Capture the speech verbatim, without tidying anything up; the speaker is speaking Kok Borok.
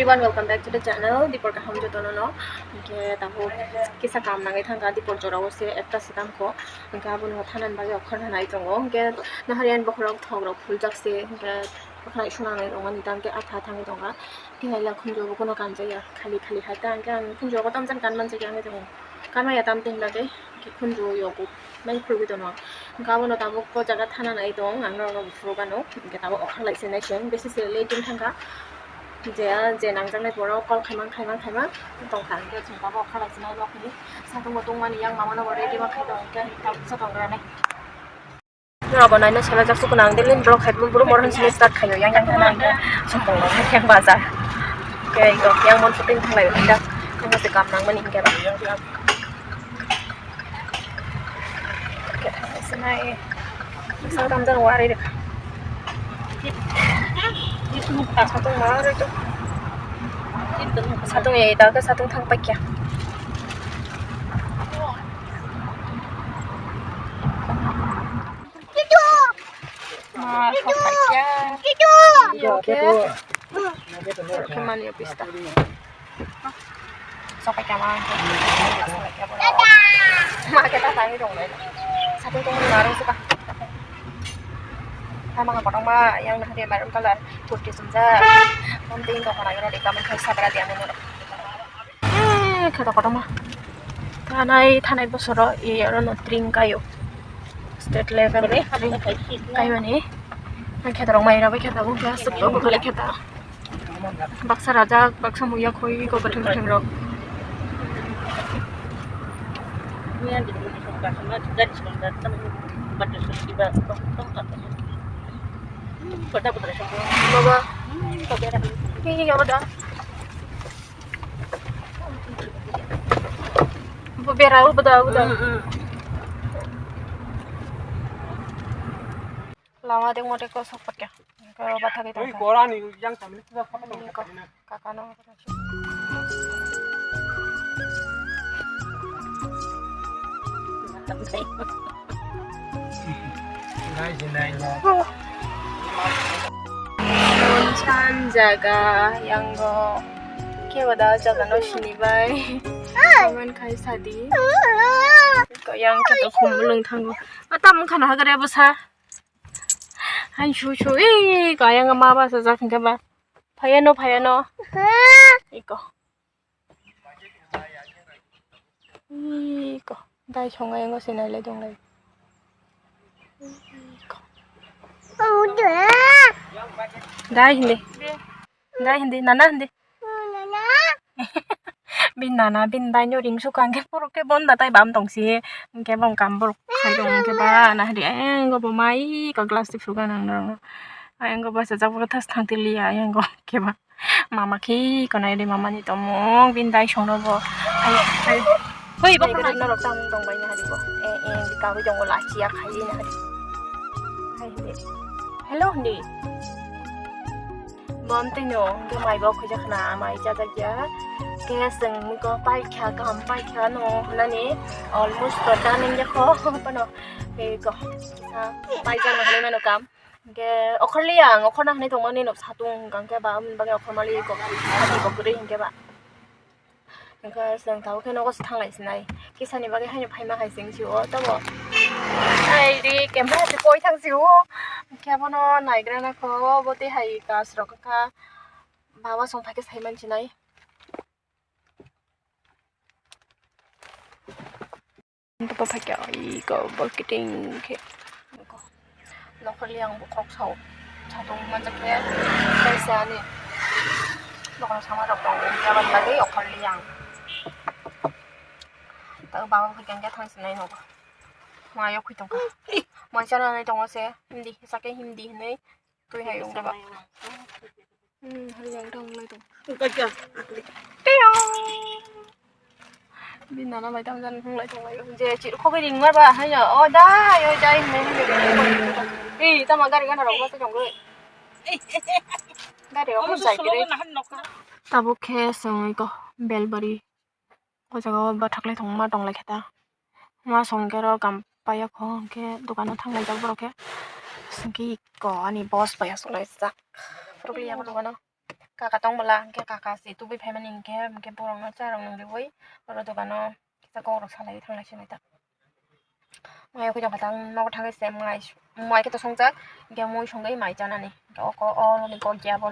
Everyone, welcome back to the channel. Dipor kaham jotono no. Hingke tabuk kisa kam nangwi thangkha, dipor jorao se ekta se tamkho. Hingke abono thanani bagwi okhor hanai tongo. Hingke nahari ani bokhorok thok rok phuljak se. Hingke bokhorok sunani rwmani tangke apha thangwi tongkha. Tini lai khunju bo kuno kanjaya. Khali khali hai tangke ang khunju bo tamjani kanman jagya wngwi tongo. Kanmaya tam tin bagwi. Khunju yogo mai khulwi tono. Hingke abono tabuk o jaga thana nai tong, ang norokno buphuru gano. Hingke tabuk okhar lai se nai se, besi se late wng thangkha. Je, je nangjaknai borok call khaimang, khaimang, khaimang tongkha. Hingke chwng tabuk okhar lai se nai rok hwnwi satung bo tongmani yang mama no bo ready ma khai tong, hingke tabuk sa tong rwnai. Norok bo naina selajak sukuna ang delin rok khai brum brum oro hwnwi start khaio yang yang thana hingke sokong rok hingke bazar. Hingke yang mon shooting thanglai hingke thangma se kam nangmani hingke ba. Khe thangsinai. Bising tamjani wari rikha. Satung ma rito. Satung e ta ke satung thang pakya. Ma thang pakya. Yo ke. Ke mani pista. Sokai kama. Ma kita tani dong dai. Satu tong ni marung suka. Tama ka kotong ma yang nah dia maroon colour kurti sumja. Mom ting tong kana yoro deka mun khai sabra dia mun. Eh, kata kotong ma. Thanai thanai bosoro i yoro no tring kayo. State level ni tring kayo ni. Ang khetarok mai rabai kheta bo khe asuk to bokole kheta. Baksa rajak, baksa muya khoi, iko gothem gothem rok. Baba. Ini apa dah? Bera, udah, udah. Lama dek mote ko sok pakai. Ko bathagwi tongkha. Ui, korani yang sambil kita apa tong? Ini ko, kakano. Chan jaga yango kebo da jaga no sini bai. Comment khai sadi. Ko yang khe to khumulung thango. Atam khana hagre bwsa. Hain su su, ee, kaya nga ma ba sa jak hingke ba. Phaya no, phaya no. Iko. Iko. Dai songa yango se nai lai dong lai. Iko. Dai hindi. Dai hindi, nana hindi. Bini nana bini daino ring sukha hingke borok khe bonda tai bam tongsi hingke bong kam borok khai tong hingke ba nahari ayang go bo mai ka glass tip sukha nang nang ayang go bachajak bo thas thang tiliya ayang go hingke ba mama khe konai ri mama ni tomung bini dai songno bo ai ai hoi bo norok tang tong bai nahari bo e e kawi jong bo lachiya khai nahari hai hindi hello hindi. Bom tino hingke mai bo khuja khna mai chajak ya. Khe chwng ko paikha kaham paikha no nani almost to done wngya kho pano. Khe ko kisa paijak no hinwi mano kam. Hingke okhorli ang okhorna hinwi tongmani no satung hingka hingke ba aboni bagwi okhormali ko sati bo kwrwi hingke ba. Hingke chwng tabuk khe nogo se thanglai sinai. Kisani bagwi haino phaima hai chwng si o tamo. Ai ri camera se koi thang si o. Hingke abono naigra nai kho bo tei hai kas rok kha. Baba song phaikhe sai man sinai. Bo phaikhe iko bo kiting khe. Nokharli ang bokhorok sao, satung manjak khe, kaisa ani nokharli sama rok tongo, aboni bagwi okharli ang. Tei baba phaikhe ang khe thang sinai nogo. Mayo khwi tongkha. Mai chana nai tongo se, hindi, sake hindi hinwi, twi hai wngkha ba. Hmm, hari yang dong lai tong. Tiyong. Bini nana bai tam jan hung lai tong lai. Je chir khobai ring mar ba hanya. O dai, o dai, hung lai hung lai. Ei, tama gari gana rok basa jong goi. Gari rok jai kiri. Tabuk khe songoi ko belbari. O jaga o bathak lai tongma tong lai khe ta. Ma song khe ro kam paiya kho hwnkhe dukano thang lai jak borok khe. Hwnkhe iko ani boss bai aswk lai jak. Phurukliya bo dukano. kaka tong bwla, hwnkhe kaka se tubui phaimani hwnkhe, hwnkhe borokno charwk nung riui oro dogano kisa kokrok salaiwi thanglai sinai ta. Mai o khe jokha tang nogo thangwi se mai, mai khe to songjak, hwnkhe mui songwi mai chanani. Hwnkhe oko o nini kok ya bono.